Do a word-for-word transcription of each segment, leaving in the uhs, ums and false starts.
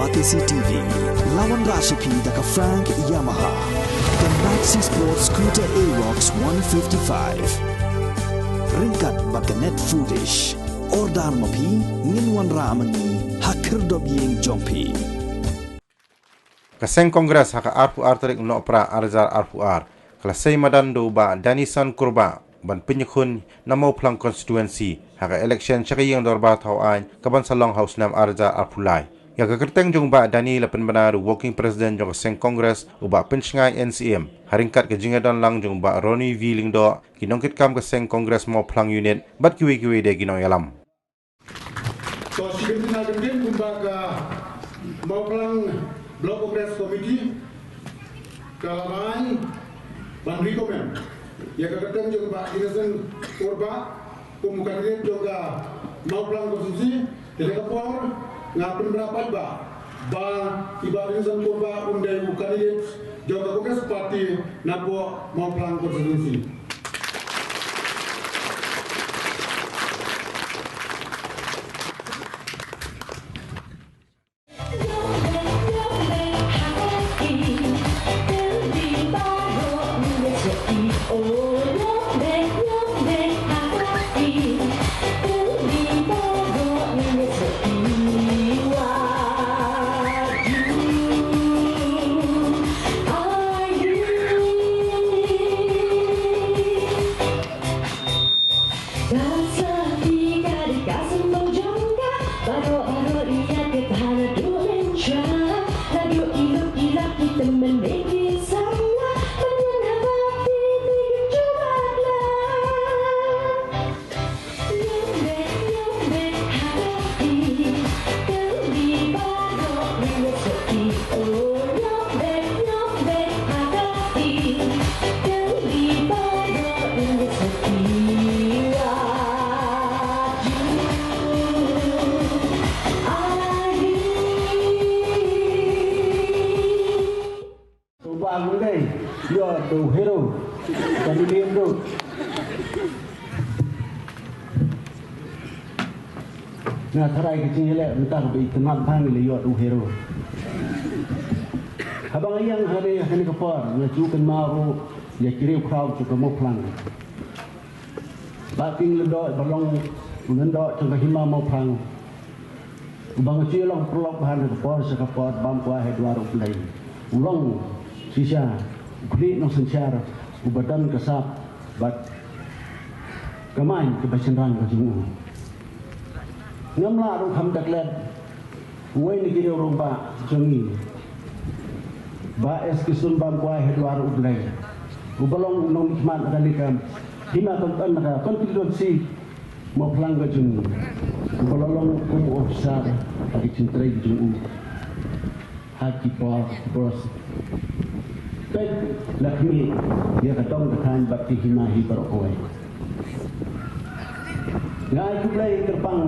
Batesi T V, la wanrah sha phi da ka Frank Yamaha, ka Maxi Sport Scooter Aerox one fifty-five. Ryngkat bad ka Net Foodish. Order ma phi, ngin wanrah ma ngi ha khyrdop ïing jong phi. Ka Seng Congress ha ka arphew ar tarik Nohprah ar hajar arphew ar, ka la sei madan da u Bah Danison Kurbah ban pynïakhun na Mawphlang Constituency ha ka election sha ka Ïing Dorbar Thaw Aiñ ka ban sa long ha u snem ar hajar arphew lai. Ïa ka kyrteng jong u Bah Dani la pynbna da u Working President jong ka Seng Congress, u Bah Pynshngaiñ N C M, ha ryngkat ka jingïadonlang jong u Bah Ronnie V Lyngdoh, ki nongkitkam ka Seng Congress Mawphlang Unit bad kiwei kiwei de ki nongïalam. To shi kyntien ar kyntien kumba ka Mawphlang Block Congress Committee ka la rai ban recommend ïa ka kyrteng jong u Bah Danison Kurbah kum u candidate jong ka Mawphlang constituency. Te ha kane ka por nga pynbna pat ba, ba i Bah Danison Kurbah un dei u candidate jong ka Congress Party na poh Mawphlang constituency. Uba ngi dei, ïoh da u hero. Kani dei tu. Nga tharai ka jingïaleh mynta ka ba i tnat bha ngi la ïoh da u hero. Haba nga ïeng hangne ha kane ka por, nga ju kynmaw ruh ïa ki riewkhraw jong ka Mawphlang. Bah King Lyngdoh ba long u lyngdoh jong ka hima Mawphlang. Uba nga ju long paralok bha na ka por sha ka por, bam kwai ha dwar U Blei. U long shisha u khlieh nongsynshar uba don ka sap bad ka main kaba shynrang ka jong u. Ngam lah ruh kham da klet uwei na ki riew rangbah jong ngi, Bah S K Sun, bam kwai ha dwar U Blei, uba long u nongmihkhmat na kane ka hima, kon, na ka constituency Mawphlang ka jong ngi, uba la long kum u officer ha ki jingtrei ki jong u ha ki por, ki por. Peit, la khmih ïa ka dong ka thaiñ bad ki hima hi baroh kawei. Nga ai khublei kyrpang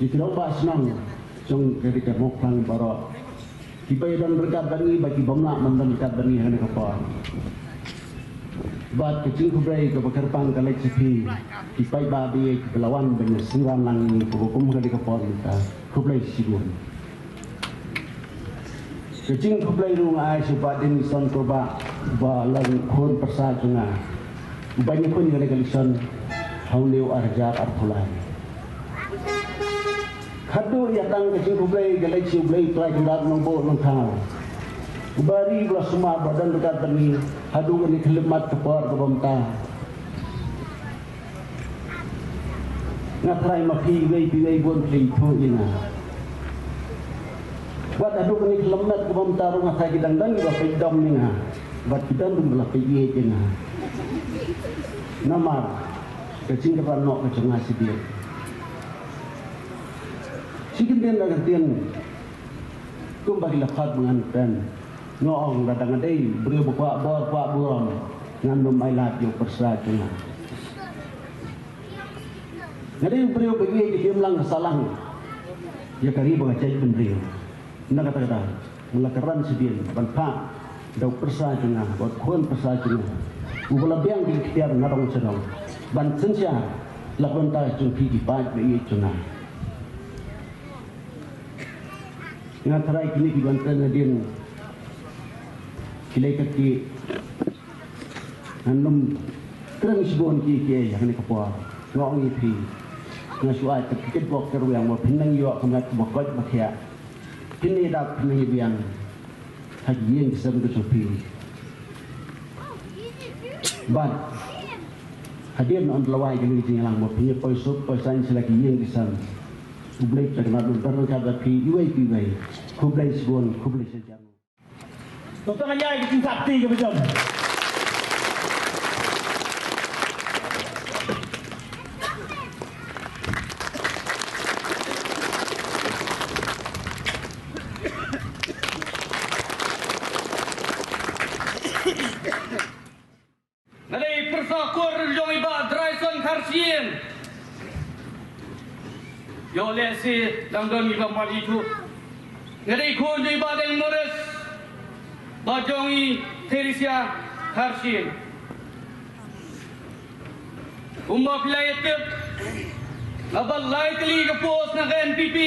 ïa ki rangbah shnong jong ka ri ka Mawphlang baroh, kiba ïadon ryngkat bad ngi bad ki bym lah ban don ryngkat bad ngi ha kane ka por. Bad ka jingkhublei kaba kyrpang ka leit sha phi, ki paidbah ba ïeit kiba la wan ban ïa synran lang ïa ngi kaba kum ha kane ka por mynta. Khublei shibun. Ka jingkhublei ruh nga ai sha u Bah Danison Kurbah, uba long khun pyrsa jong nga, uba ïakhun ïa kane ka election ha une u ar hajar arphew lai. Khatduh ïa tang ka jingkhublei ka leit sha U Blei Trai Kynrad Nongbuh Nongthaw, uba ri uba la sumar, ba don ryngkat bad ngi haduh kane ka khyllipmat ka por kaba mynta. Nga tharai ma phi iwei pa iwei bun phi la ithuh ïa nga. Wat haduh kane ka khyllipmat kaba mynta ruh nga tharai ki dang don kiba peit dom ïa nga, wat ki don ruh kiba la peit ïeit ïa nga. Namar ka jingkyrpad noh ka jong nga shibit. Shi kyntien da kyntien, kumba ki la khot ba ngan kren, nga ong lada nga dei briew ba kwah bor kwah burom, ngan ym ailad ïa u pyrsa jong nga. Nga dei u briew ba ïeit ïa ka imlang ka sahlang, ïa ka ri ba ka jaitbynriew. Na kata kata nga la kren shadien ban phah da u pyrsa jong nga, bad khun pyrsa jong nga, uba la biang ki ktien na dong sha dong, ban synshar la ka bynta jong phi ki paid ba ïeit jong nga. Nga tharai kine ki ban kren hadien ki lei kyrkieh. Ngan ym kren shibun ki ki ei ha kane ka por. Nga ong ïa phi, nga shu ai ka kit bok ka rwiang ba phin nang ïoh ka met ba koit ba khiah. Phin ïa dap, phin ïa biang ha ki ïing ki sem ka jong phi. Bad hadien yn lawei kane ka jingïalang ba phin ïa poi suk poi saiñ sha la ki ïing ki sem. U Blei u kyrkhu bad u don ryngkat bad phi iwei pa iwei. Khublei shibun, khublei shihajar. To tang ïa ki jingthap kti kaba jam. Nga dei pyrsa kur jong i Bah Dryson Kharshiing. Ïoh lehse dang don i Bah Mali tu. Nga dei khun jong i Bah Deng Morris, bah jong i Theresia Kharshiing. Kumba phi la ïatip, nga bat lai tylli ka post na ka N P P.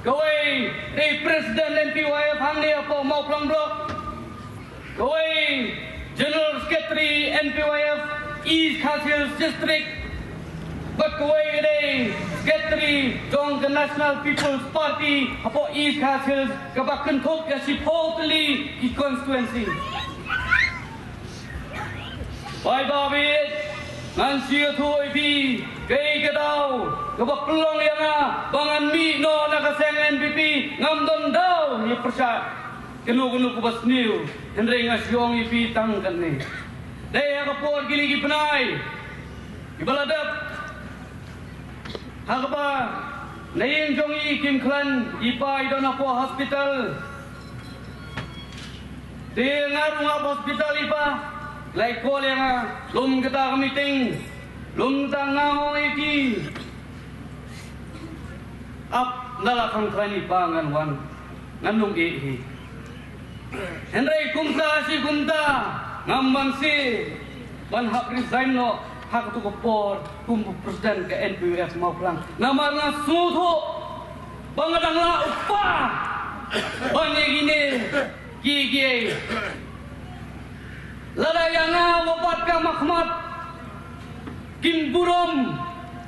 Kawei dei President N P Y F hangne hapoh Mawphlang Block. Kawei General Secretary N P Y F East Khasi Hills District. Bad kawei dei Secretary jong ka National People's Party hapoh East Khasi Hills kaba kynthup ïa shiphew tylli ki constituency. Paidbah baieit, ngan sngewthuh ïa phi, kaei ka daw kaba pynlong ïa nga ba ngan mih noh na ka seng N P P, ngam don daw ïa pyrshah kano kano kaba sniew, hynrei nga shu ong ïa phi tang katne. Dei ha ka por kine ki bnai kiba la dep, ha kaba na ïing jong i kim khlaiñ i pa i don hapoh hospital. Te nga rung ap hospital i pa, la i call ïa nga, lum kata ka meeting, lum kata nga ong ïa ki. Ap, ynda la khang khlaiñ i pa ngan wan, ngan ym ïeh hi. Hynrei kumta shi kumta, ngam banse ban hap resign noh ha katu ka por kum u president ka N P Y F Mawphlang. Namar nga sngewthuh ba nga dang lah u pa ban ïa kine ki kiei. Lada ïa nga u pat ka makhmat, kim burom,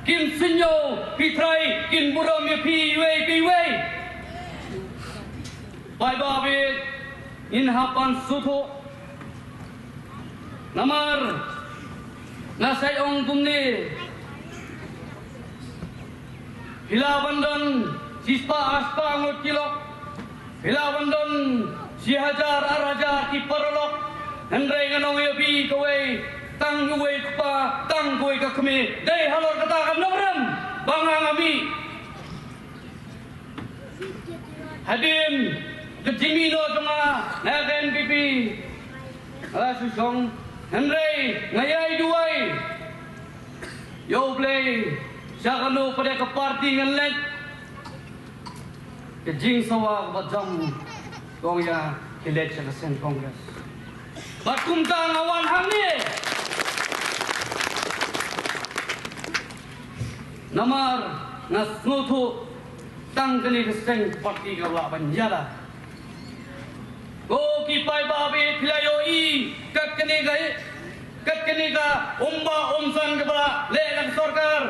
kim sngewthuh, phi trai, kim burom ïa phi iwei pa iwei. Paidbah baieit, ngin hap ban sngewthuh. Namar nga sa ong kumne, phi lah ban don shispah arspah ngut ki lok, phi lah ban don shi hajar ar hajar ki paralok, hynrei ngan ong ïa phi, kawei tang kawei kpa, tang kawei ka kmie. Dei halor kata ka nongrim ba nga nga mih. Hadien ka jingmih noh jong nga na ka N P P, nga la shu shong, hynrei nga ïai duwai ïa U Blei, sha kano pat ka party ngan leit, ka jingsawa kaba jam ka ong ïa ki leit sha ka seng Congress. Bad kumta nga wan hangne. Namar nga sngewthuh tang kane ka seng party ka lah ban ïada. Ko ki paidbah baieit, phi la ïohi kat kane ka, kat kane ka umbah umsan kaba la leh na ka sorkar.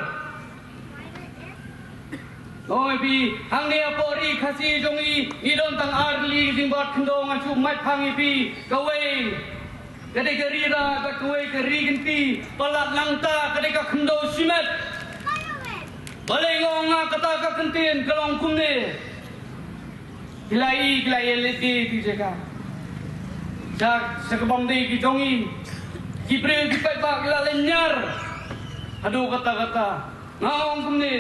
Ko phi, hangne hapoh ri Khasi jong i, ngi don tang ar tylli ki jingbat khyndew, ngan shu mait phang ïa phi. Kawei ka dei ka Ri Rah, bad kawei ka Ri Kynti, palat nangta ka dei ka khyndew shimet. Balei nga ong nga kata ka kyntien, ka long kumne. Ki la i, ki la i leit die ki jaka. Sha, sha ka bym dei ki jong i. Ki briew ki paidbah ki la lynñiar. Haduh katta katta. Nga ong kumne.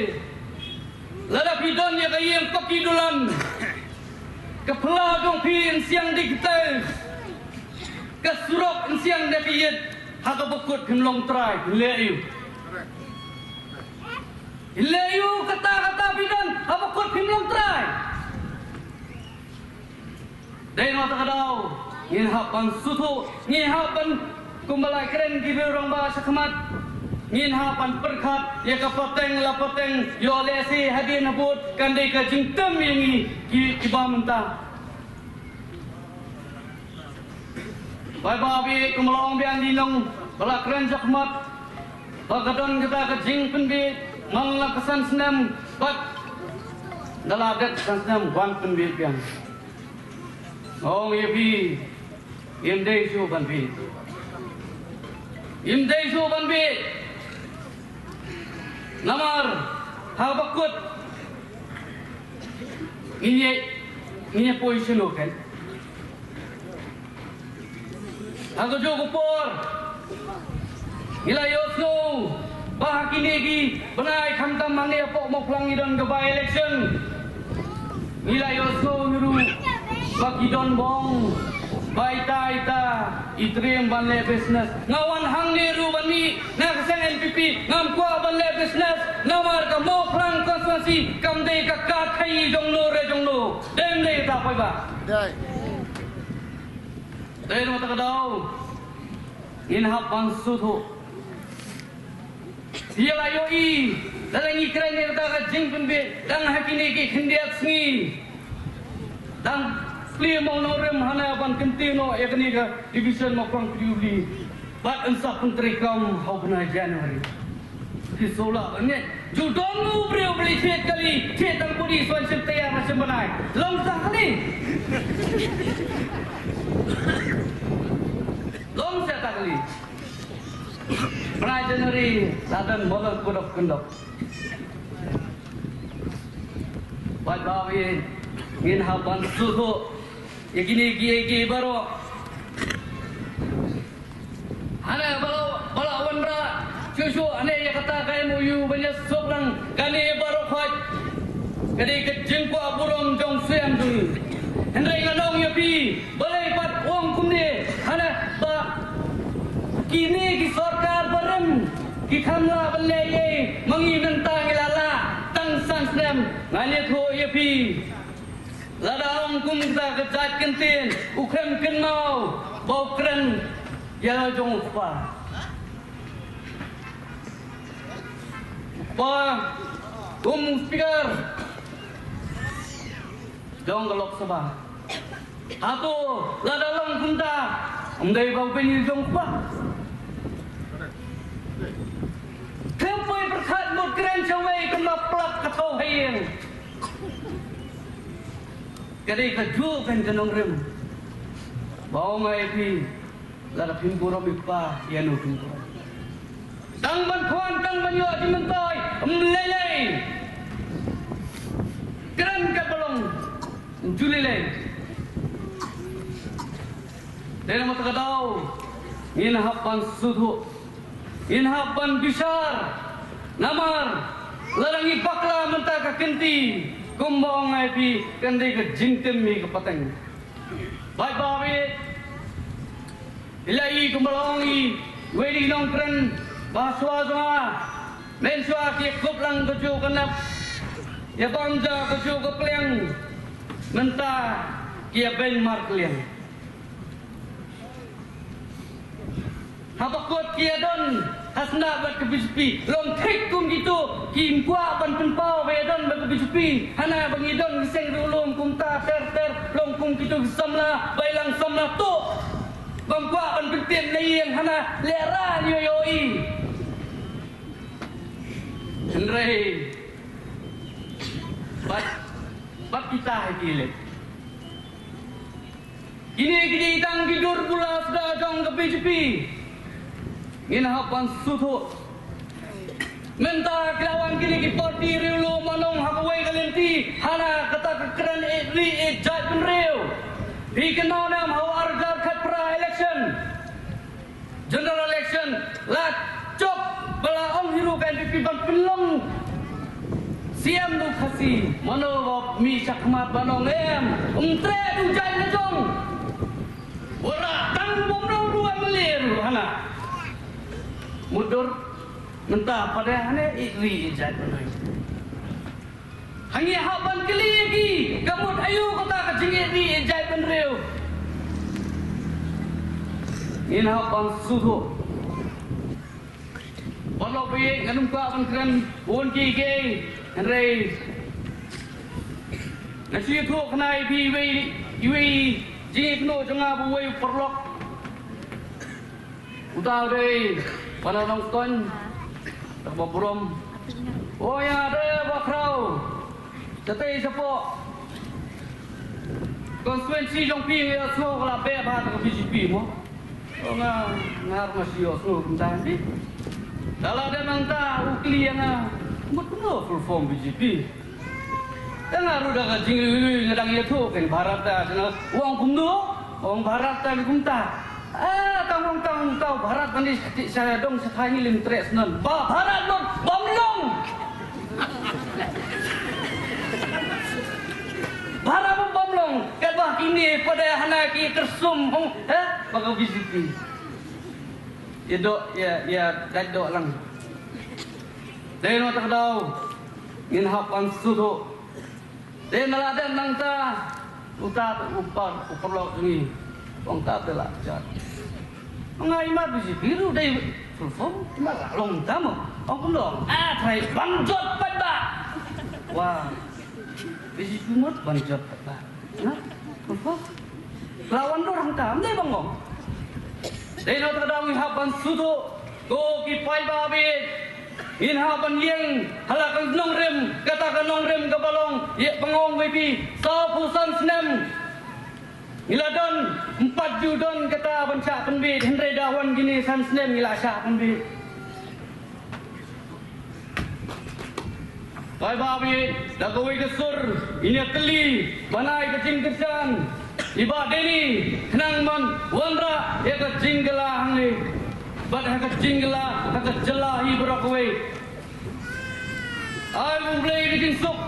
Lada phi don ïa ka ïing paki dulan, ka phyllaw jong phi yn siang da ki tiles, ka surok yn siang da ka ïit, ha kaba kut phim long trai, phin leh aïu? Phin leh aïu, katta katta phi don, ha kaba kut phim long trai. Dei na kata ka daw ngin hap ban sngewthuh, ngin hap ban, kumba la kren ki briew rangbah shakhmat. Ngin hap ban pyrkhat ïa ka pateng la pateng, ïoh lehse hadien habud kan dei ka jingtem ïa ngi ki, kiba mynta. Bad ba bit kumba la ong biang, dei nong ba la kren shakhmat ba ka don kata ka jingpynbit man la ka san snem bad da la dep san snem wan pynbit biang. Ong ïa phi, im dei shuh ban bit. Im dei shuh ban bit. Namar haba kut ngin ïa, ngin ïa poi shano kan? Ha kajuh ka por ngi la ïohsngew ba ha kine ki bnai, khamtam hangne hapoh Mawphlang ngi don ka by-election, ngi la ïohsngew hi ruh ba ki don bong ba ita ita i triem ban leh business. Nga wan hangne ruh ban mih na ka seng N P P, ngam kwah ban leh business namar ka Mawphlang constituency kam dei ka khaii jong no re jong no. Dei ne em dei ta, poi ba? Dei. Dei, namar kata ka daw ngin hap ban sngewthuh. Ïa la ïohi lada ngi kren ïa kata ka jingpynbit, dang ha kine ki khyndiat sngi dang plie mo nongrim hana ban kyntiew noh ïa kane ka division Mawphlang P W D. Bad yn sa pyntreikam ha u bnai January. Ki sula ne ju don u briew ba leit thied kali, thied tang pudi, sa wan shim taiar, sa wan shim bnai. Long sa kali. Long sa kali. Bnai January la don Model Code of Conduct. Bad ba wi ngin hap ban sngewthuh ïa kine kiei kiei baroh. Hana ba la, ba la wanrah shuh shuh hangne ïa kata ka M O U ban ïasuk lang kane baroh khoit. Ka dei ka jingkwah burom jong u Syiem jong ngi. Hynrei ngan ong ïa phi, balei pat u ong kumne? Hana ba kine ki sorkar barim ki kham lah ban leh ei ei, ma ngi mynta ngi la lah tang san snem. Ngan ïathuh ïa phi. Lada ong kum kata ka jait kyntien, u khlem kynmaw ba u kren ïa la jong u kpa. U kpa kum u speaker jong ka Lok Sabha. Hato lada long kumta, ym dei ba u kren ïa la jong u kpa? Khlem poi pyrkhat, mut kren shawei kumba plak ka thaw ha ïing. Ka dei kajuh kan ka nongrim ba ong ïa phi, lada phim burom ïa u kpa, ïa no phim burom? Tang ban khwan, tang ban ïoh jingmyntoi, ym lei lei. Kren katba long, ym ju lei lei. Dei namar kata ka daw ngin hap ban sngewthuh, ngin hap ban bishar. Namar lada ngi bakla mynta ka kynti, kumba ong ïa phi, kan dei ka jingtim ïa ka pateng. Bad ba wi, ila i kumba la ong i, wei i nongkren ba shuwa jong nga, mynshuwa ki kup lang kajuh ka nap, ïa bam ja kajuh ka pliang, mynta ki ïa beiñ markylliang. Haba kut ki ïa don hasnah bad ka B J P, long thik kum kito kim kwah ban pynpaw ba ïa don bad ka B J P. Hana ba ngi don ki seng riewlum kumta ter ter, long kum kito ki samla ba ïalang samla tuh, bym kwah ban pyntip na ïing, hana lehrain ïoh ïoh i. Hynrei bad, bad kita ha ki leh. Kine ki dei tang ki dur bula suda jong ka B J P. Ngin hap ban sngewthuh. Mynta ki la wan kine ki party riewlum, ma nong ha kawei ka lynti, hana kata ka kren ïeit ri ïeit jaitbynriew. Phi kynmaw ne em ha u ar hajar khatphra election, general election, la jop ba la ong hi ruh ka N P P ban pynlong C M da u Khasi. Mano ba mih shakhmat ban ong em, ym treh da u jait la jong? Wanrah tang bym long ruh M L A ruh hana. Mutdur mynta pat hangne ïeit ri ïeit jaitbynriew. Hangne hap ban kylli ïa ki, ka mut aïu kata ka jingïeit ri ïeit jaitbynriew? Ngin hap ban sngewthuh. Paralok ba ïeit, ngan ym kwah ban kren bun ki ki, hynrei nga shu ïathuh kane ïa phi iwei, iwei jingïakynduh jong nga bad uwei u paralok. Uta u dei Bah Nongstoiñ, da kaba burom. O ïa, da ba khraw. Shatei shapoh constituency jong phi nga ïohsngew ka la beh bha da ka B J P mo. O nga, nga ruh nga shu ïohsngew kumta hi. Da la dep nangta u kylli ïa nga, mut kumno full form B J P. Te nga ruh da ka jingïohi nga dang ïathuh kein Bharata, te nga ong kumno, ong Bharata kumta. Ah, tang ong tang ong tau Bharat ban dei sha dong sha thaiñ ngi lim treh snon. Ba Bharat lut bym long. Bharat bym long. Katba kine pat hana ki kyrsum hong, eh, ba ka B J P. Ïa doh, ïa, ïa dait doh lang. Dei noh ta ka daw ngin hap ban sngewthuh. Te na la dep nangta, uta u par, u paralok jong ngi. Ong ta te la jot. Nga i mar B J P ruh dei full form, i mar la long ta mo. Ong kumno? Ah, trai bang jot pat ba. Wah. B J P mut bang jot pat ba. Na? Full form. La wan dur hangta, ym dei bang ong. Dei na ta ka daw ngi hap ban sngewthuh. Ko ki paidbah ba ïeit, ngin hap ban ïeng ha la ka nongrim, kata ka nongrim kaba long, ïa ba nga ong ïa phi, sawphew san snem. Ngi la don, ym pat ju don kata ban shah pynbeit, hynrei da wan kine san snem ngi la shah pynbeit. Paidbah ba ïeit, da kawei ka sur, ngin ïa kylli ban ai ka jingkyrshan ïa i Bah Denny, khnang ban wanrah ïa ka jingkylla hangne bad ha ka jingkylla ha ka jylla hi baroh kawei. Ai U Blei ka jingsuk,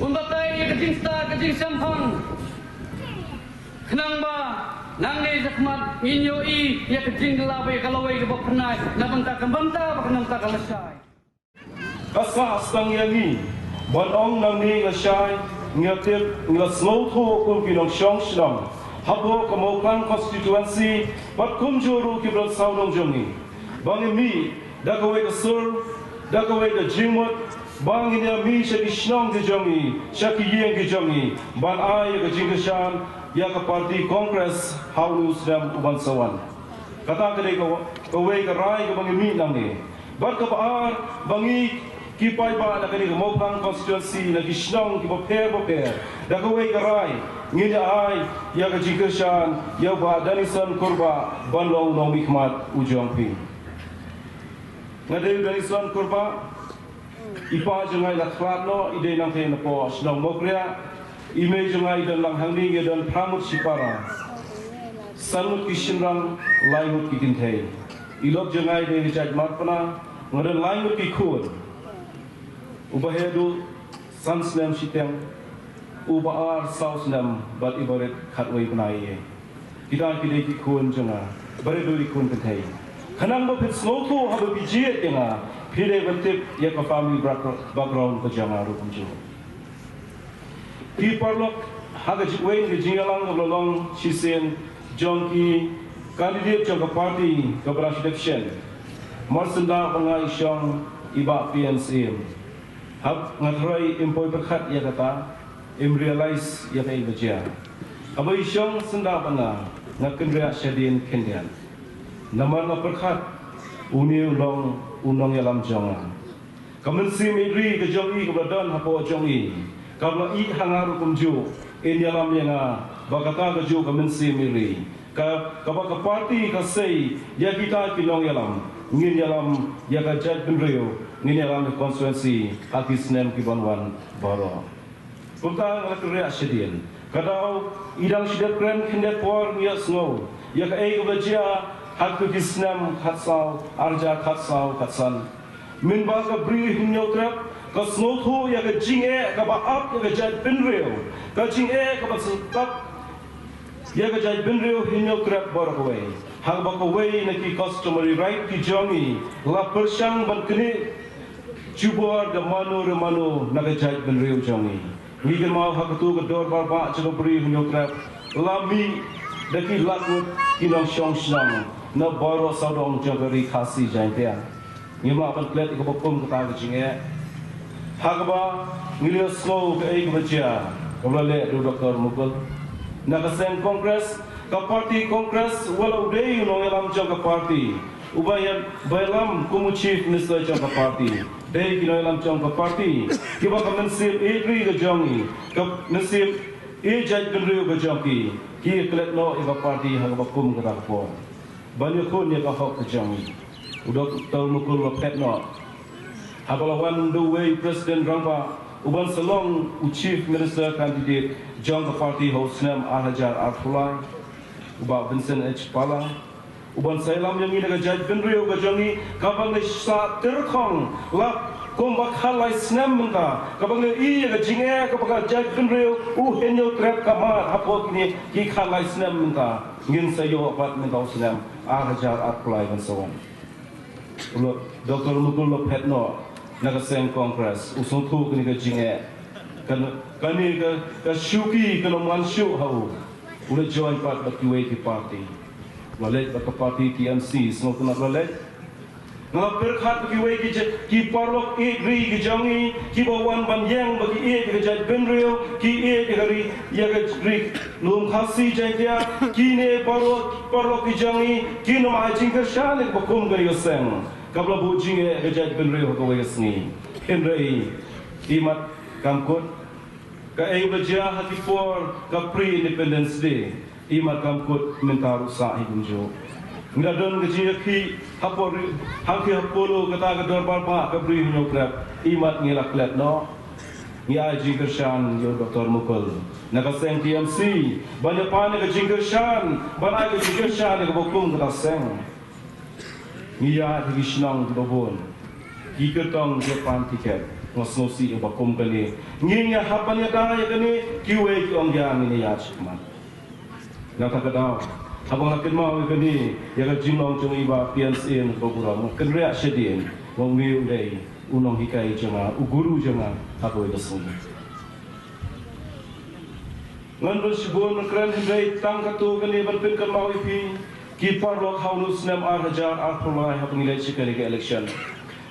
un batai ïa ka jingstad ka jingshemphang, khnang ba nangne shakhmat ngin ïohi ïa ka jingkylla ba ïa ka lawei kaba phyrnai na bynta ka bynta bad na bynta ka lashai. Ka sah sdang ïa ngi ban ong nangne lashai, ngi la tip, ngi la sngewthuh kum ki nongshong shnong hapoh ka Mawphlang constituency bad kumjuh ruh ki briew sawdong jong ngi, ba ngi mih da kawei ka sur, da kawei ka jingmut, ba ngin ïa mih sha ki shnong ki jong ngi, sha ki ïing ki jong ngi, ban ai ïa ka jingkyrshan ïa ka party Congress ha une u snem uban sa wan. Kata ka dei ka, kawei ka rai kaba ngi mih nangne. Bad kaba ar, ba ngi ki paidbah na kane ka Mawphlang constituency na ki shnong kiba pher ba pher, da kawei ka rai ngin ïa ai ïa ka jingkyrshan ïa u Bah Danison Kurbah ban long u nongmihkhmat u jong phi. Nga dei u Danison Kurbah. I pa jong nga i la khlad noh, i dei nangtei napoh shnong Mawkriah. I mei jong nga i don lang hangne, i don phra ngut shipara. San ngut ki shynrang, lai ngut ki kynthei. I lok jong nga i dei na jait Marpna, nga don lai ngut ki khun. Uba heh duh san snem shiteng, uba ar saw snem bad i barit khatwei bnai. Kita ki dei ki khun jong nga, barit ruh ki khun kynthei. Khnang ba phin sngewthuh haba phi jied ïa nga, phi dei ban tip ïa ka family backgr-, background ka jong nga ruh kumjuh. Ki paralok, ha ka jingwei ka jingïalang kaba la long shisien jong ki candidate jong ka party kaba dang shu dep shen. Mar shen da ba nga i shong i Bah P N Syiem. Haba nga tharai im poi pyrkhat ïa kata, im realize ïa kaei ba jia. Haba i shong syndah bad nga, nga kynriah shadien khyndiat. Namar nga pyrkhat une u long u nongïalam jong nga. Ka mynsiem ïeit ri ka jong i kaba la don hapoh jong i, kaba la ïeh ha nga ruh kumjuh, in ïalam ïa nga, ba kata kajuh ka mynsiem ïeit ri. Ka, kaba ka party ka sei ïa kita ki nongïalam, ngin ïalam ïa ka jaitbynriew, ngin ïalam ïa ka constituency ha ki snem ki ban wan baroh. Kumta nga la kynriah shadien. Ka daw i dang shu dep kren khyndiat por ngi ïohsngew ïa kaei kaba la jia ha kito ki snem khatsaw, arhajar khatsaw, khatsan. Mynba ka Bri Hynñiewtrep ka sngewthuh ïa ka jingeh kaba ap ïa ka jaitbynriew, ka jingeh kaba sngewthuh ïa ka jaitbynriew Hynñiewtrep baroh kawei. Haba kawei na ki customary right ki jong i la pyrshang ban knieh jubor da mano re mano na ka jaitbynriew jong i. Ngi kynmaw ha kato ka dorbar bah jong ka Bri Hynñiewtrep la mih da ki lak ngut ki nongshong shnong na baroh sawdong jong ka ri Khasi Jaiñtia. Ngim lah ban klet ïa kaba kum kata ka jingeh. Ha kaba ngi la sngew kaei kaba jia, kaba la leh da u Doctor Mukul. Na ka seng Congress, ka party Congress, wat la u dei u nongïalam jong ka party, uba ïa, ba ïalam kum u Chief Minister jong ka party, dei ki nongïalam jong ka party kiba ka mynsiem ïeit ri ka jong ngi, ka mynsiem ïeit jaitbynriew ka jong ki, ki klet noh ïa ka party ha kaba kum kata ka por ban ïakhun ïa ka hok ka jong ngi. U Doctor Mukul la phet noh haba la wan da uwei u President rangbah uban sa long u Chief Minister candidate jong ka party ha u snem ar hajar arphew lai, u Bah Vincent H Pala, uban sa ïalam ïa ngi na ka jaitbynriew ka jong ngi, kaba ngi sah tyrkhong la kumba khatlai snem mynta, kaba ngi ïohi ïa ka jingeh kaba ka jaitbynriew u Hynñiewtrep ka mad hapoh kine ki khatlai snem mynta. Ngin sa ïoh pat mynta u snem ar hajar arphew lai ban sa wan. U Doctor Mukul la phet noh na ka seng Congress, u sngewthuh kane ka jingeh, kane, kane ka, ka shuki kan ym wan shuh ha u. U la join pat bad kiwei ki party. U la leit bad ka party T M C, sngewtynnat u la leit. Nga la pyrkhat ba kiwei ki ja-, ki paralok ïeit ri ki jong ngi, kiba wan ban ïeng ba ki ïeit ïa ka jaitbynriew, ki ïeit ïa ka ri, ïa ka ri lum Khasi Jaiñtia, kine paralok, paralok ki jong ngi, kin ym ai jingkyrshan ïa kaba kum kane ka seng kaba la buh jingeh ïa ka jaitbynriew ha kawei ka sngi. Hynrei imat kam kut, kaei ba jia ha ki por ka pre-Independence Day, imat kam kut mynta ruh sah hi kumjuh. Ngi la don ka jingïakhih ha por ri-, hangtei ha Polo, kata ka dorbar bah ka Bri Hynñiewtrep, imat ngi la klet noh. Ngi ai jingkyrshan ïa u Doctor Mukul na ka seng T M C ban ïa pan ïa ka jingkyrshan, ban ai ka jingkyrshan ïa kaba kum kata seng. Ngi ïaid ha ki shnong kiba bun, ki kyrtong ki pan tiket. Nga sngewsih ïa ba kum kane, ngi, ngi hap ban ïada ïa kane, kiwei ki ong ïa ngin ïaid shakhmat. Na kata ka daw, haba nga kynmaw ïa kane, ïa ka jinglong jong i Bah P N Syiem ka burom, nga kynriah shadien, nga ong u dei u nonghikai jong nga, u guru jong nga ha kawei ka sngi. Ngan don shibun ban kren, hynrei tang katto katne ban pynkynmaw ïa phi ki paralok, ha une u snem ar hajar arphew lai haba ngi leit sha kane ka election,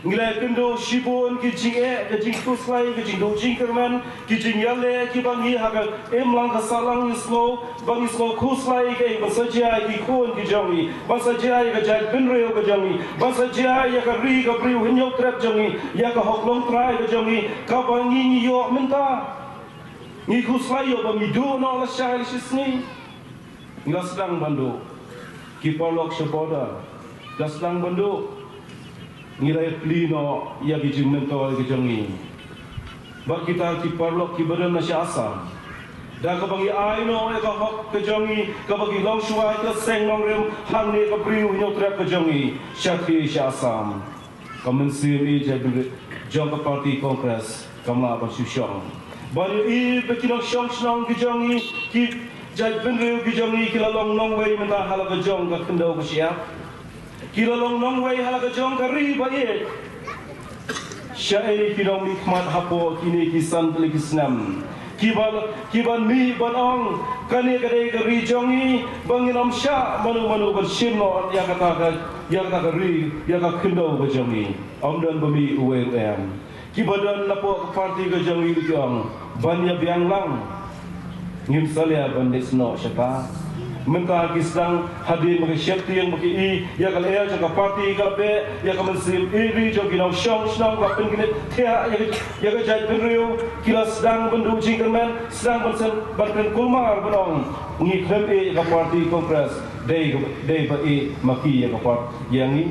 ngi la ïakynduh shibun ki jingeh, ka jingkhuslai, ka jingduh jingkyrmen, ki jingïaleh kiba ngi ha ka imlang ka sahlang ngi sngew, ba ngi sngew khuslai ïa kaei ba sa jia ïa ki khun ki jong ngi, ba sa jia ïa ka jaitbynriew ka jong ngi, ba sa jia ïa ka ri ka briew Hynñiewtrep jong ngi, ïa ka hok longtrai ka jong ngi, kaba ngi, ngi ïoh mynta. Ngi khuslai ïoh ba ngi duh noh lashai lashisngi. Ngi la sdang ban duh. Ki paralok sha border, la sdang ban duh. Ngi la ïa plie noh ïa ki jingmyntoi ki jong ngi bad kita ki paralok kiba don na sha Assam, da kaba ngi ai noh ïa ka hok ka jong ngi kaba ki long shuwa, ka seng nongrim hangne, ka briew Hynñiewtrep ka jong ngi, sha ki sha Assam. Ka mynsiem ïeit jaitbynriew jong ka party Congress kam lah ban shu shong. Ban ïohi ba ki nongshong shnong ki jong ngi, ki jaitbynriew ki jong ngi, ki la long nongwei mynta ha la ka jong ka khyndew ka shyiap. Ki la long nongwei ha la ka jong ka ri ba ïeit. Shaei ki nongmihkhmat hapoh kine ki san tylli ki snem kiba, kiban mih ban ong, kane ka dei ka ri jong ngi, ba ngin ym shah mano mano ban shim noh ïa kata ka, ïa kata ka ri, ïa ka khyndew ka jong ngi. Ym don ba mih uwei ruh em. Kiba don napoh ka party ka jong ngi ki ong ban ïa biang lang. Ngim salia ban leit noh shata. Mynta ki sdang hadien ba ki sheptieng ba ki i ïa ka lyer jong ka party ka la beh, ïa ka mynsiem ïeit ri jong ki nongshong shnong ba pynkynit thiah ïa ka, ïa ka jaitbynriew, ki la sdang ban duh jingkyrmen, sdang ban seng, ban kren kulmar ban ong, ngi khlem ïeit ïa ka party Congress, dei, dei ba ïeit ma ki ïa ka party ïa ngi.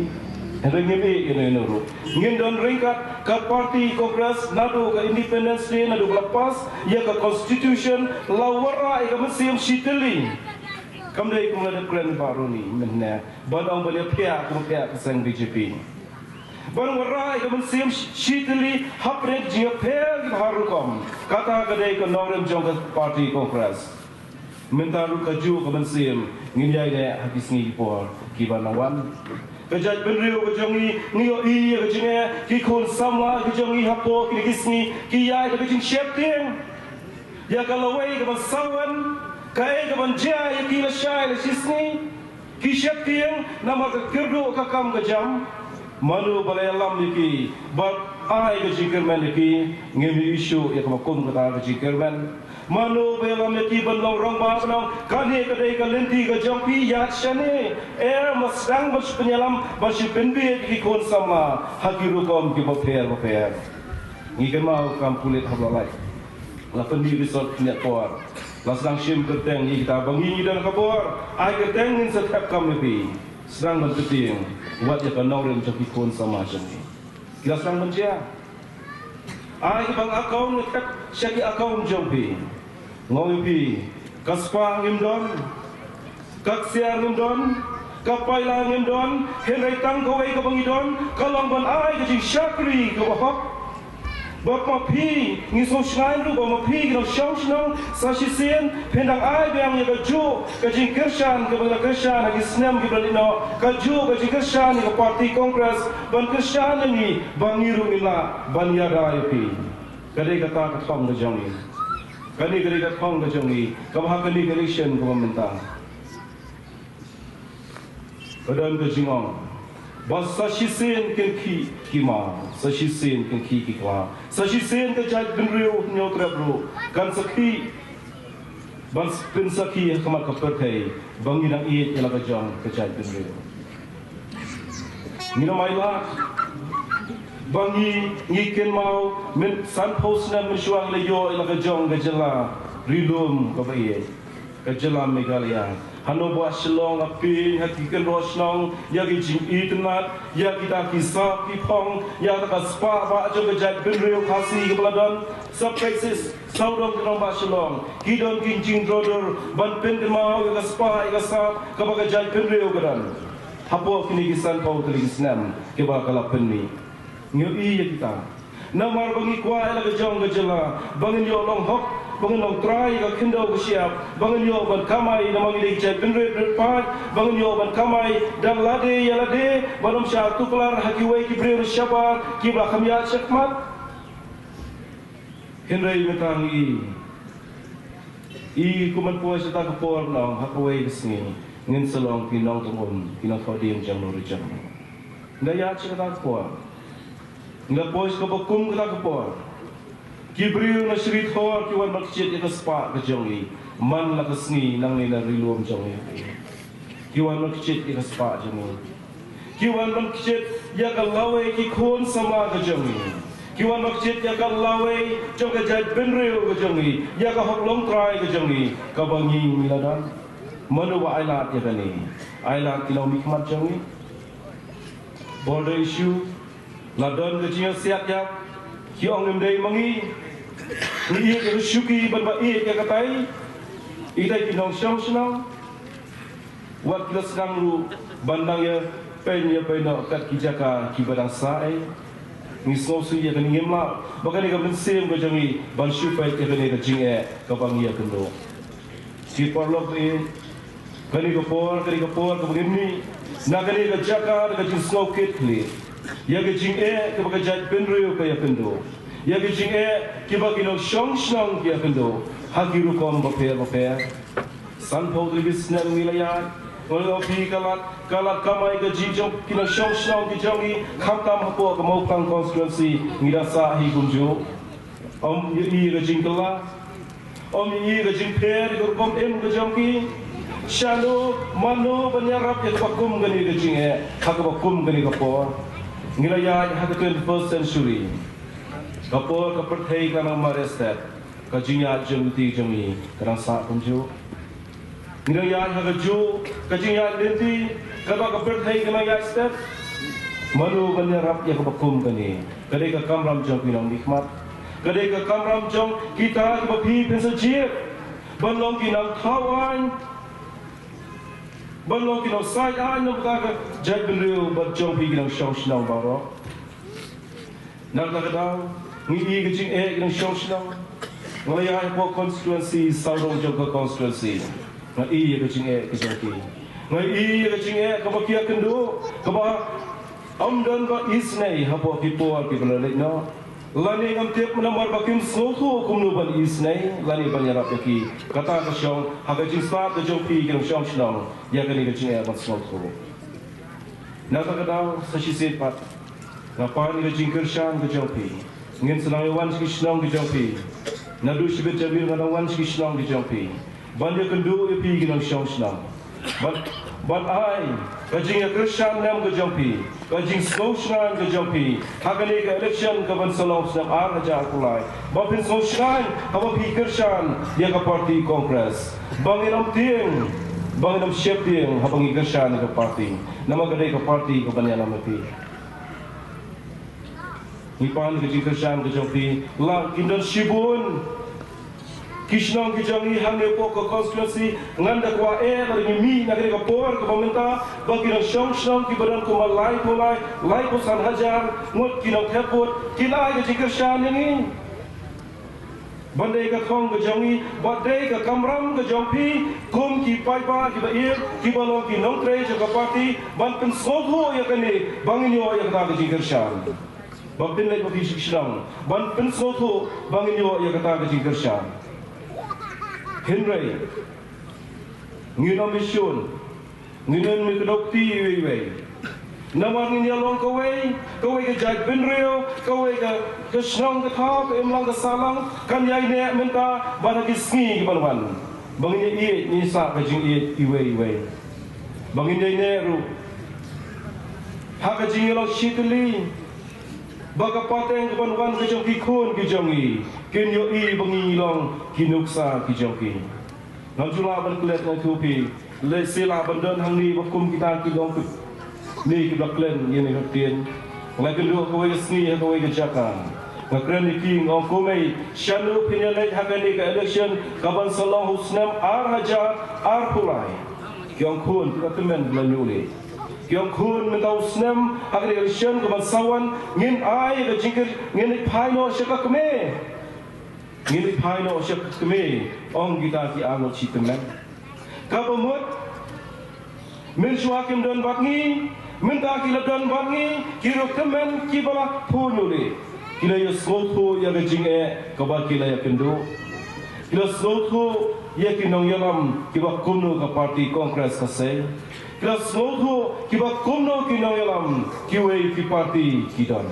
Hynrei ngim ïeit ïa no ïa no ruh. Ngin don ryngkat ka party Congress naduh ka Independence Day, naduh ba la pass ïa ka Constitution, la wanrah ïa ka mynsiem shitylli. Kam dei kum la dep kren Bah Ronnie mynne, ban ong ban ïa phiah kum phiah ka seng B J P. Ban wanrah ïa ka mynsiem shi-, shitylli hapdeng jingïapher kiba har rukom. Kata ka dei ka nongrim jong ka party Congress. Mynta ruh kajuh ka mynsiem ngin ïai leh ha ki sngi ki por kiban nang wan. Ka jaitbynriew ka jong ngi, ngi ïohi ïa ka jingeh, ki khun samla ka jong ngi hapoh kine ki sngi ki ïaid da ka jingsheptieng ïa ka lawei kaban sa wan, kaei kaban jia ïa ki lashai lashisngi. Ki sheptieng namar ka kyrduh ka kam ka jam. Mano ba la ïalam ïa ki, ba ai ka jingkyrmen ïa ki, ngim ïohi shuh ïa kaba kum kata ka jingkyrmen. Mano ba ïalam ïa ki ban long rangbah, ban ong kane ka dei ka lynti ka jong phi, ïaid shane. Em, sdang ban shu pynïalam, ban shu pynbiej ïa ki khun samla ha ki rukom kiba pher bapher. Ngi kynmaw kam pulit haba la lait, la pynmih result khyndiat por. La sdang shim kyrteng ïa kita ba ngi ngi don ka bor. Ai kyrteng, ngin sa thep kam ïa phi. Sdang ban pyntieng wat ïa ka nongrim jong ki khun samla jong ngi. Ki la sdang ban jia. Ai ki bank account, ngi thep sha ki account jong phi. Nga ong ïa phi, ka spah ngim don, ka ksiar ngim don, ka paila ngim don, hynrei tang kawei kaba ngi don ka long ban ai ka jingshakri kaba hok. Bad ma phi, ngi sngewsih ruh ba ma phi ki nongshong shnong, sa shisien phin dang ai biang ïa kajuh ka jingkyrshan kaba la kyrshan ha ki snem kiba la leit noh, kajuh ka jingkyrshan ïa ka party Congress ban kyrshan ïa ngi, ba ngi ruh ngin lah ban ïada ïa phi. Ka dei kata ka thong ka jong ngi. Kane ka dei ka thong ka jong ngi kaba ha kane ka election kaba mynta. Ka don ka jingong ba sa shisien kan khih ki maw, sa shisien kan khih ki khlaw, sa shisien ka jaitbynriew Hynñiewtrep ruh kan sakhi, ban pynsakhi ha khmat ka pyrthei ba ngi dang ïeit ïa la ka jong ka jaitbynriew. Ngin ym ailad ba ngi, ngi kynmaw mynta sanphew snem mynshuwa ngi la ïoh ïa la ka jong ka jylla ri lum kaba ïeit, ka jylla Meghalaya. Hano ba Shillong, ha phi, ha ki kynroh shnong, ïa ki jingitynnad, ïa kita ki sap ki phong, ïa kata ka spah ba jong ka jaitbynriew Khasi kaba la don. Sa peit shisha, sawdong ki nongbah Shillong ki don ki jingdro dur ban pynkynmaw ïa ka spah ïa ka sap kaba ka jaitbynriew ka don. Hapoh kine ki sanphew tylli ki snem kiba ka la pynmih. Ngi ïohi ïa kita. Namar ba ngi kwah ïa la ka jong ka jylla ba ngin ïoh long hok, ba ngin long trai ïa ka khyndew ka shyiap, ba ngin ïoh ban kamai, namar ngi dei ki jaitbynriew rit paid, ba ngin ïoh ban kamai da lade ïa lade, ban ym shah tuklar ha kiwei ki briew shabar kiba kham ïaid shakhmat. Hynrei mynta ngi i, i kum ban poi sha kata ka por, nong, ha kawei ka sngi ngin sa long ki nongtong um, ki nongthoh dien jong ngi ruh jong ngi. Nga ïaid sha kata ka por, nga poi sha kaba kum kata ka por. Ki briew na Shirithor ki wan ban kjit ïa ka spah ka jong ngi man la ka sngi nangne na ri lum jong ngi. Ki wan ban kjit ïa ka spah jong ngi. Ki wan ban kjit ïa ka lawei ki khun samla ka jong ngi. Ki wan ban kjit ïa ka lawei jong ka jaitbynriew ka jong ngi, ïa ka hok longtrai ka jong ngi kaba ngi ngi la don. Mano ba ailad ïa kane? Ailad ki nongmihkhmat jong ngi. Border issue, la don ka jingïasiat ïa ki, ong ngim dei ma ngi. Ngi ïeit ïa ka shuki ban ba ïeit ïa katai. Ïeit ïa ki nongshong shnong. Wat ki la sdang ruh ban dang ïa pyn ïa pyn noh kat ki jaka kiba dang sah ei. Ngi sngewsih ïa kane, ngim lah ba kane ka mynsiem ka jong ngi ban shu peit ïa kane ka jingeh kaba ngi ïakynduh. Ki paralok ei, kane ka por, kane ka por kaba ngin mih na kane ka jaka da ka jingsngewkit khlieh ïa ka jingeh kaba ka jaitbynriew ka ïakynduh, ïa ka jingeh kiba ki nongshong shnong ki ïakynduh ha ki rukom bapher bapher. Sanphew tylli ki snem ngi la ïaid, ngi la ïohi ka lad, ka lad kamai kajih jong ki nongshong shnong ki jong ngi, khamtam hapoh ka Mawphlang constituency ngi la sah hi kumjuh. Ym ïohi ka jingkylla, ym ïohi ka jingpher ïa ka rukom im ka jong ki. Shano, mano ban ïarap ïa kaba kum kane ka jingeh ha kaba kum kane ka por? Ngi la ïaid ha ka twenty-first century. Ka por ka pyrthei ka nang mareh stet. Ka jingïaid jong lynti jong ngi ka dang sah kumjuh. Ngi dang ïaid ha kajuh ka jingïaid lynti kaba ka pyrthei ka nang ïaid stet. Mano ban ïarap ïa kaba kum kane? Ka dei ka kamram jong ki nongmihkhmat. Ka dei ka kamram jong kita kiba phi phin sa jied ban long ki nongthaw aiñ, ban long ki nongsaid aiñ na ka bynta ka jaitbynriew bad jong phi ki nongshong shnong baroh. Na kata ka daw ngi ïohi ka jingeh ki nongshong shnong. Nga la ïaid hapoh constituency sawdong jong ka constituency. Nga ïohi ka jingeh ka jong ki. Nga ïohi ka jingeh kaba ki ïakynduh kaba ym don ba isynei hapoh ki por kiba la leit noh. Lane ngam tip namar ba kim sngewthuh kumno ban isynei lane ban ïarap ïa ki. Kata ka shong ha ka jingstad ka jong phi ki nongshong shnong ïa kane ka jingeh ban sngewthuh. Na kata ka daw sa shisien pat nga pan ïa ka jingkyrshan ka jong phi. Ngin sa nang ïa wan sha ki shnong ka jong phi. Naduh shibit janmiet nga nang wan sha ki shnong ka jong phi ban ïakynduh ïa phi ki nongshong shnong. Ban, ban ai ka jingïakyrshan lem ka jong phi, ka jingsngewshngaiñ ka jong phi ha kane ka election ka ban sa long snem ar hajar arphew lai. Ba phin sngewshngaiñ haba phi kyrshan ïa ka party Congress. Ba ngin ym tieng, ba ngin ym sheptieng haba ngi kyrshan ïa ka party. Namar ka dei ka party ka ban ïalam ïa phi. Ngi pan ka jingkyrshan ka jong phi. La kin don shibun ki shnong ki jong ngi hangne hapoh ka constituency. Ngan da kwah eh lada ngi mih na kane ka por kaba mynta ba ki nongshong shnong kiba don kumba laiphew lai, laiphew san hajar ngut ki nongthep vote kin ai ka jingkyrshan ïa ngi. Ban dei ka thong ka jong ngi, ban dei ka kamram ka jong phi kum ki paidbah kiba ïeit, kiba long ki nongtrei jong ka party, ban pynsngewthuh ïa kane ba ngin ïoh ïa kata ka jingkyrshan. Ba phin leit ba phi shu shnong ban pynsngewthuh ba ngin ïoh ïa kata ka jingkyrshan. Hynrei ngin ym ïashun, ngin ym ïakdew kti iwei iwei. Namar ngin ïalong kawei, kawei ka jaitbynriew, kawei ka, ka shnong ka thaw, ka imlang ka sahlang kan ïaineh mynta bad ha ki sngi kiban wan. Ba ngin ïaieit, ngin sah ka jingïeit iwei iwei. Ba ngin ïaineh ruh ha ka jingïalong shitylli ba ka pateng kaban wan ka jong ki khun ki jong ngi kin ïohi ba ngi long ki nuksa ki jong ki. Ngam ju lah ban klet, nga ïathuh phi, lehse lah ban don hangne ba kum kita ki long ki, ne kiba klet ïa kane ka ktien. Nga la kynduh ha kawei ka sngi ha kawei ka jaka, nga kren ïa ki, nga ong, kumne, shano phin ïaleit ha kane ka election kaban sa long ha u snem ar hajar arphew lai? Ki ong, khun, phi la tymmen ba la ñiuh leh. Ki ong, khun, mynta u snem ha kane ka election kaban sa wan ngin ai ka jingkyrkhu, ngin phai noh sha ka kmie. Ngin phai noh sha ka kmie, ong kita ki arngut shi tymmen. Kaba mut mynshuwa kim don bad ngi, mynta ki la don bad ngi, ki ruh tymmen kiba la phuh ñiuh leh. Ki la ïasngewthuh ïa ka jingeh kaba ki la ïakynduh. Ki la sngewthuh ïa ki nongïalam kiba kumno ka party Congress ka sei. Ki la sngewthuh kiba kumno ki nongïalam kiwei ki party ki don.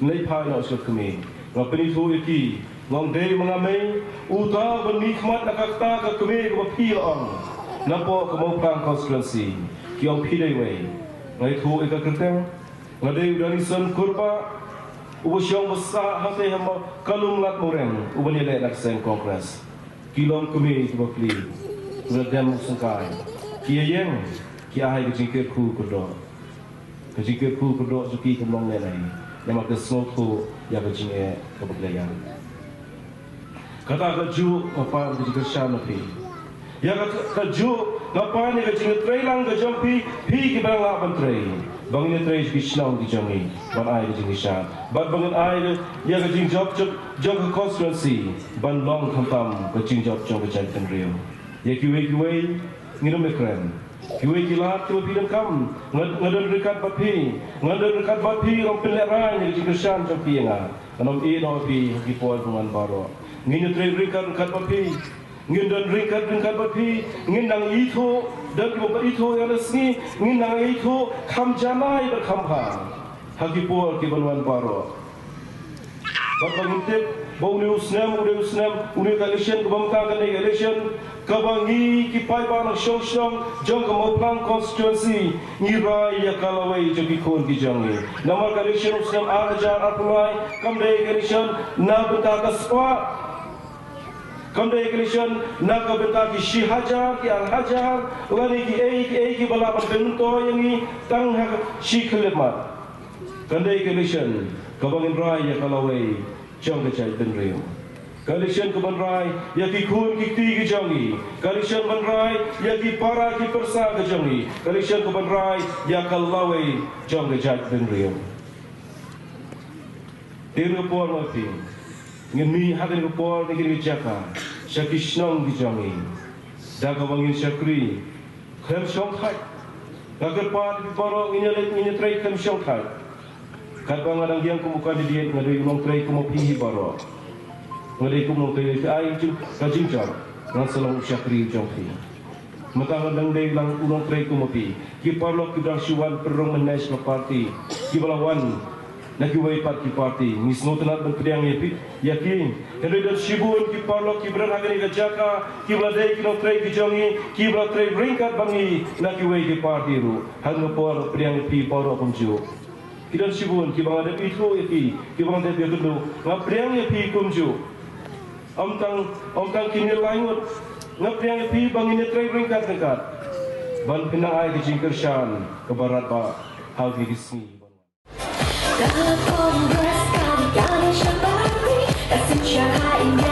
Ngin phai noh sha ka kmie. Nga pynithuh ïa ki, nga ong, dei ma nga mei uta uban mihkhmat na kata ka kmie kaba phi la ong napoh ka Mawphlang constituency? Ki ong, phi dei wei. Nga ïathuh ïa ka kyrteng. Nga dei u Danison Kurbah, uba shong ba sah hangtei ha Kalum Lad Mawreng, uban ïaleh na ka seng Congress. Ki long kmie kiba pli, ki la dem u syngkai, ki ïeng, ki ai ka jingkyrkhu kyrdoh. Ka jingkyrkhu kyrdoh jong ki kam long lehnoh, namar ka sngewthuh ïa ka jingeh kaba ki la ïaid. Kata kajuh nga pan ka jingkyrshan na phi. Ïa kata kajuh nga pan ïa ka jingtreilang ka jong phi, phi kiba dang lah ban trei. Ba ngin ïatrei sha ki shnong ki jong ngi ban ai ka jingkyrshan, bad ba ngin ai ïa ka jingjop jong, jong ka constituency ban long khamtam ka jingjop jong ka jaitbynriew. Ïa kiwei kiwei ngin ym ïakren. Kiwei ki lad kiba phi donkam, nga, nga don ryngkat bad phi. Nga don ryngkat bad phi, ym pynlehrain ïa ka jingkyrshan jong phi ïa nga. Ngan ym ïehnoh ïa phi ha ki por kiban wan baroh. Ngin ïatrei ryngkat ryngkat bad phi. Ngin don ryngkat ryngkat bad phi. Ngin nang ithuh, don kiba ithuh ïa la sngi. Ngin nang ithuh kham janai bad kham bha ha ki por kiban wan baroh. Bad ba ngin tip ba une u snem, une u snem, une ka election kaba mynta, kane ka election kaba ngi ki paidbah nongshong shnong jong ka Mawphlang constituency ngi rai ïa ka lawei jong ki khun ki jong ngi. Namar ka election u snem ar hajar arphew lai kam dei ka election na bynta ka spah. Kam dei ka election na ka bynta ki shi hajar, ki ar hajar, lane kiei kiei kiba lah ban pynmyntoi ïa ngi tang ha shi khyllipmat. Kan dei ka election kaba ngin rai ïa ka lawei jong ka jaitbynriew. Ka election kaban rai ïa ki khun ki kti ki jong ngi. Ka election ban rai ïa ki para ki pyrsa ki jong ngi. Ka election kaban rai ïa ka lawei jong ka jaitbynriew. Te ha kane ka por, ma phi, ngin mih ha kane ka por, ha kane ka jaka, sha ki shnong ki jong ngi. Da kaba ngin shakri khlem shongthait. Nga kyrpad ïa phi baroh, ngin ïaleit, ngin ïatrei khlem shongthait. Katba nga dang ïeng kum u candidate, nga dei u nongtrei kum ma phi hi baroh. Nga dei kum u nongtrei, phi ai jing, ka jingjop, ngan sa long u shakri jong phi. Mynta nga dang dei lang u nongtrei kum ma phi. Ki paralok kiba dang shu wan pynrung mynne sha ka party, kiba la wan na kiwei pat ki party, ngi sngewtynnat ban pdiang ïa phi, ïa ki. Hynrei don shibun ki paralok kiba don ha kane ka jaka kiba la dei ki nongtrei ki jong ngi, kiba la trei ryngkat bad ngi na kiwei ki party ruh. Ha kane ka por pdiang ïa phi baroh kumjuh. Ki don shibun kiba nga dep ithuh ïa phi, kiba nga dep ïakynduh, nga pdiang ïa phi kumjuh. Ym tang, ym tang kine lai ngut, nga pdiang ïa phi ba ngin ïatrei ryngkat ryngkat ban pynang ai ka jingkyrshan kaba radbah ha kine ki sngi. Ka Congress ka dei ka nation party, ka synshar ha India.